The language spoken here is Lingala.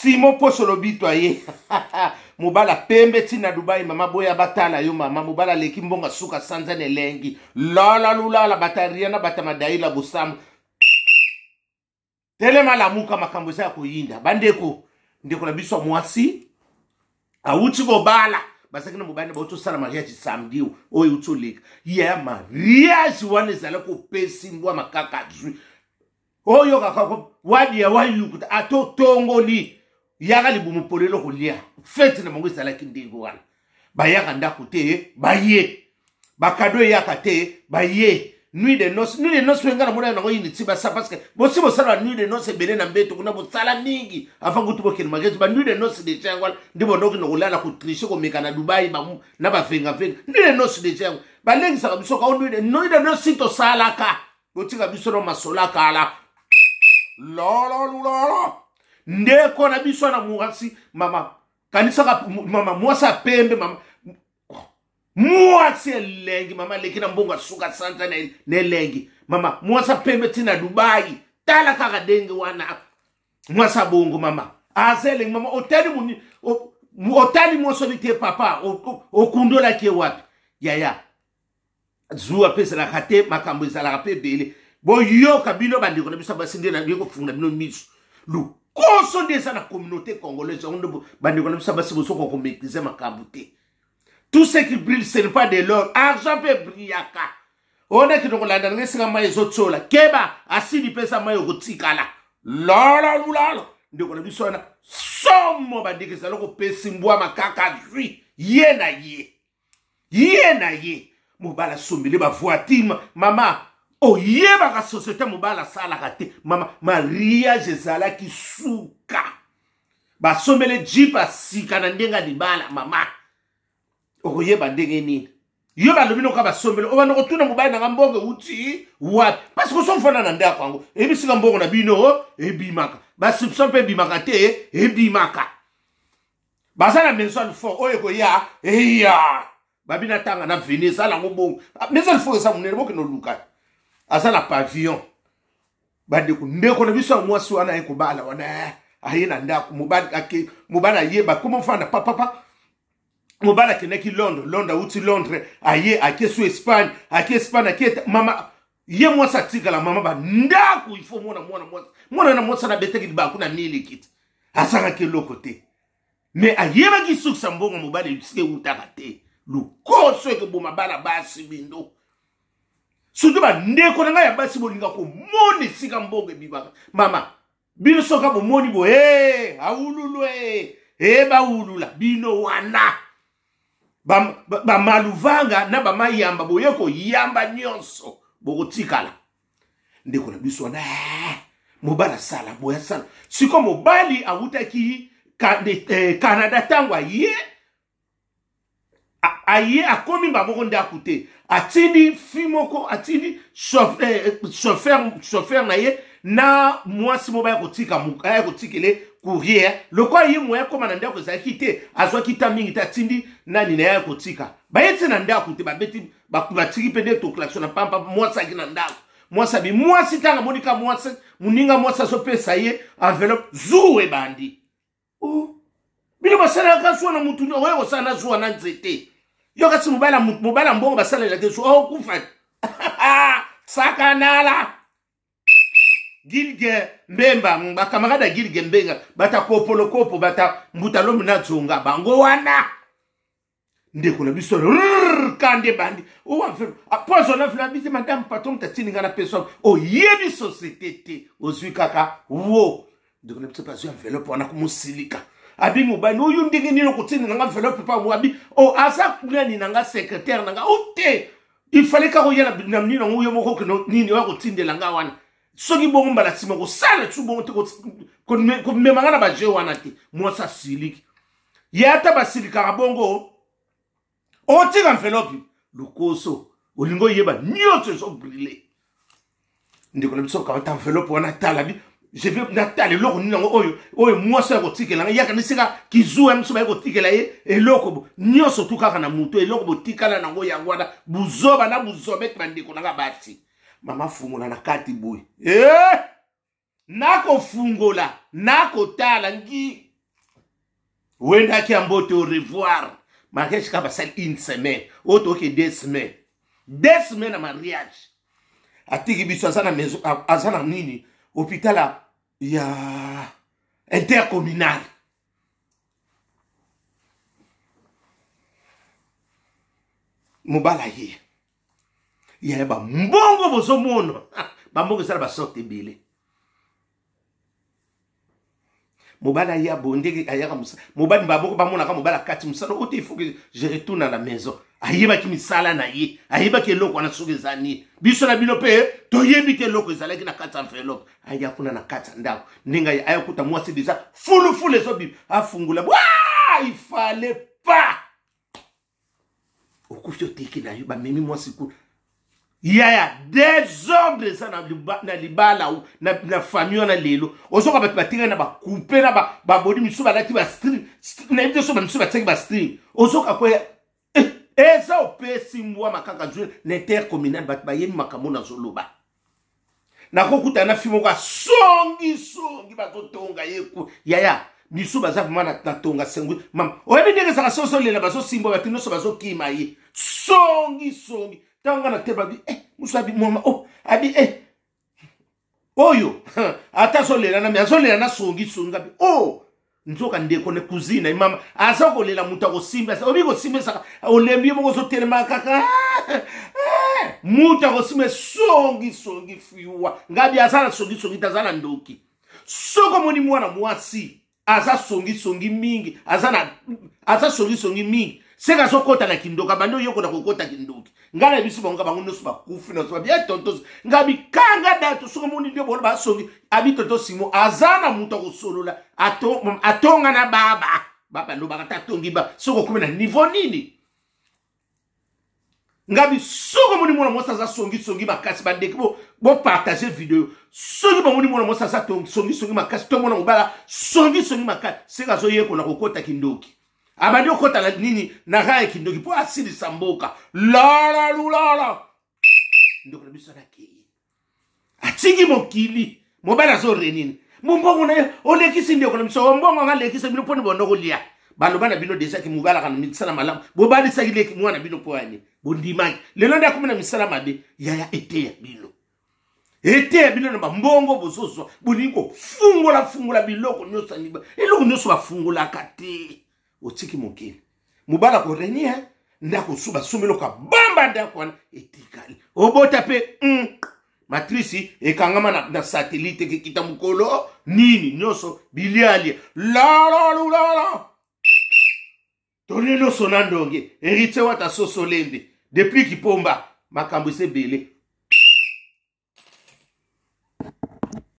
Simo Poso Lobito aye. Mobala pembe ti na Dubai mama boya batala yo mama mobala aleki mbongo suka sanza na elengi. Lala lulala bataria na bata madaila bosambo. Telema lamuka makambo eza ya koyinda. Bandeko, ndeko na biso ya mwasi awuti kobala bazalaki na mobali na bauti osala mariage samedi oyo euti oleka ya mariage wana ezali kopesi mbwa makaka zwi oyo kaka wadia wayukuta ata otongoli yaka libumu polele kolia fete na bango ezalaki ndenge wana bayaka ndako te baye bakado eyaka te baye nuit de noce nuit de noce mpe ngai namona yango yini ti basa parce que bosi bosala ba nuit de noce ebele na mbeto kuna bosala mingi avant kutu bokende mariage ba nuit de noce deja yango wana nde bondoki na kolala kotriche komeka na dubai na bavengavenga nuit de noce deja yango balengisaka biso kao nuit de noce si tosalaka botika biso na masolo ya kala lololulolo ndeko na biso na mwasi mama kanisaka mama mwasi ya pembe mama mwasi elengi mama aleki na mbongo asuka sanza na elengi mama mwasi ya pembe ti na dubai tala kaka ndenge wana mwasi ya bongo mama aza elengi mama otali moni otali mwasi obi te papa okundolaki ye wapi yaya zuwa mpe ezalaka te makambo ezalaka mpe ebele boyoka bino bandeko na biso basi nde naye kofungola bino miso lokoso nde eza na communauté congolaise yango nde bandeko na biso basi bosoka komaîtrise makambo te. Tout ce qui brille, ce n'est pas de l'or. Argent mpe brillaka ona kende kolanda ndenge esika mai ezotiola keba asili mpe eza mai okotikala lololulolo ndeko na biso wana somo bandeko ezali kopesi mbwa makaka zwi ye na ye ye na ye mobali asombele bavoitire mama oyebaka société mobali asalaka te mama mariage ezalaki suka basombele jipe ya sika na ndenge ya libala mama okoyeba ndenge nini yo balobi noka basombele obanda kotuna mobali nanga mbongo euti wapi parce que osofanda na ndako yango eyebisika mbongo na bino ebimaka basubson mpe ebimaka te ebimaka baza na maison alfort oyo ekoya eya babi natanga na veni ezala yango bongo ah, maison alfort eza monene bokende oluka aza na pavillon bandeko ndeko na biso ya mwasi wana aye kobala wana eh, aye na ndako mobali ake mobali ayeba koma ofanda papapa mobali akendaki londres londres awuti londres aye ake su espagne ake espagne ake mama ye mwasi atikala mama bandako ifo mwana mwana mwasi mwana na mwasi anabetaki libaku na miliki te azangaki eloko te me ayebaki sukisa mbongo mobali esika ewutaka te lokoso ekoboma bana basi bindo surtout bandeko na ngai ya basi bolinga komona esika mbongo ebimaka mama bino soka bomoni bo e aululu e e baulula bino wana bamaluvanga ba, ba na bamayamba boye koyamba nyonso bokotikala ndeko na biso wana eh, mobali asala boye asala sikoyo mobali awutaki canada ntango aye aye akomi mba moko ndako te atindi fi moko atindi chauffeur chauffeur na ye na mwasi moko baya kotika aya kotikele courrier lokola ye moya akóma na ndako ezalaki te azwaki ta mingi te atindi nani na ye aya kotika baye ti na ndako te babeti batiki mpe nde toklaxon na pampa mwasi aki na ndako mwasi abi mwasi ntango amoni ka mwasi moninga mwasi azopesa ye enveloppe zuwa ebandi Oh. Bino basalaka zuwa na mutu oyo kosala na zuwa na nzete. Yo kasi mobala mobala mbongo basalelaka zuwa okufa. Sakanala. Gilge Mbemba ba camarade ya Gilge Mbenga bata kopolokopo bata mbuta lomi na zonga bango wana. Ndeko na biso kande bandi poison na vila bizi madame patron tatindi nga na pesa oyebi société te ozwi kaka wo ndeko na biso mpe azwi enveloppe wana komosilika abi mobali oyo ndenge nini okotinda na nga enveloppe pa abi o aza nani na nga secrétaire na nga o te il fallait kaka oya na nini yango yo moko okende nini oya kotindela nga wana soki bongo mbala nsima kosala su bongo te komema nga na baje wana te mwasi asiliki ye ata basilikaka bongo otika enveloppe lokoso olingi oyeba nyonso ezobrile ndeko na biso okamata enveloppe wana tala bi je vais natala eloko nini yango oyo oyo mwasi oyo akotikela ngai yaka nisika kizuwa ya biso baye kotikela ye eloko nyonso tu kaka na moto eloko botikala nango yango wana buzoba na buzobete bandeko na nga basi mama fungola na kati boye eh! Nakofungola, nakotala ngi. Wendaki ya mbote, au revoir. Mariage kaka basali une semaine, oyo toke 2 semaines, 2 semaines na mariage. Atiki biso, aza na maison, aza na nini, hôpital ya intercommunal. Mobala ye yaya, bambongo bozomona, bambongo ezala basorte ebele. Mobali aya boye, ndenge ayaka mosala, mobali bamoko bamonaka mobali akati mosala oyo te, il faut que je retourne à la maison. Ayebaki misala na ye, ayebaki eloko wana soki eza nini. Biso na bino mpe toyebi te eloko ezalaki na kati ya enveloppe. Aya kuna na kati ya ndako, ndenge aya kuta mwasi déjà fulufulu ezobima, afungula, il fallait pas. Okufi, oteki na yo, bamemi mwasi kuna. Yaya, désordre eza na libala, na famille wana. Lelo ozoka bato batikali na bakupe na babodi, misusu balati bastring, nayebi te so bamisusu batiaki bastring. Ozoka koya eza opesi mbwa makaka zwi na intercommunal. Bato bayebi makambo nazoloba. Nakokuta na fi moko asongisongi, bazotonga ye ku yaya misu, baza vraiment na tonga sengu. Mama, oyebi ndenge ezalaka, so ozolela, bazosimba, bato nyonso bazokima ye, songisongi. Ntango nga na te, babi eh, mosu abi mama oh, abi eh, oyo ata azolela nami, azolela na songisongi. Abi oh, nzoka ndeko ne cousine ye mama aza kolela, moto akosimba, obi kosimba esaka olembi ye moko, ozotelema kaka, moto akosimba songisongi fiwa. Ngabi aza na songisongi te, aza na ndoki. Soki omoni mwana mwasi aza songisongi mingi, aza songisongi mingi, seke azokɔta na kindoki, abandi oyokola kokɔta kindoki. Ngai na biso bango, bango nyonso bakufi na soba bien. Tonto ngai bikanga dato, soki omoni nde bona basongi, abi tonto Simo aza na moto akosolola, atonga na baba baba alobaka te, atongi ba. Soki okomi na niveau nini, ngabi soki omoni mwana mwasi aza songisongi makasi, bandeki bopartage video, soki bamoni mwana mwasi aza songisongi makasi to mwana mobala songisongi makasi, seke azoyekola kokota kindoki, abandi okota na nini, na ra ya kindoki mpo asilisa mboka. Lala lulala, ndeko na biso anakei, atiki mokili. Mobali azore nini, mombongo na ye olekisi. Ndeko na biso, mbongo anga alekisa bino mponi bondo kolia. Baloba na bino déjà ke mobalaka na misala malamu, bobalisaki leki mwana bino mpo yani bondimaki. Lelo nde akomi na misala mabe. Yaya, eteya bino, eteya bino na bambongo bozozwa, bolingi kofungola fungola biloko nyonso, eloko nyonso bafungolaka te. Otiki mokili, mobali akorenie ndako, su basombi eloko, abamba ndako wana, etikali obota mpe matrice ekangama na satellite, ekekita mokolo nini nyonso, bilialia lalalulala tolie nyonso na ndonge. Héritier Wata, soso lembe depuis kipomba, makambo eza ebele.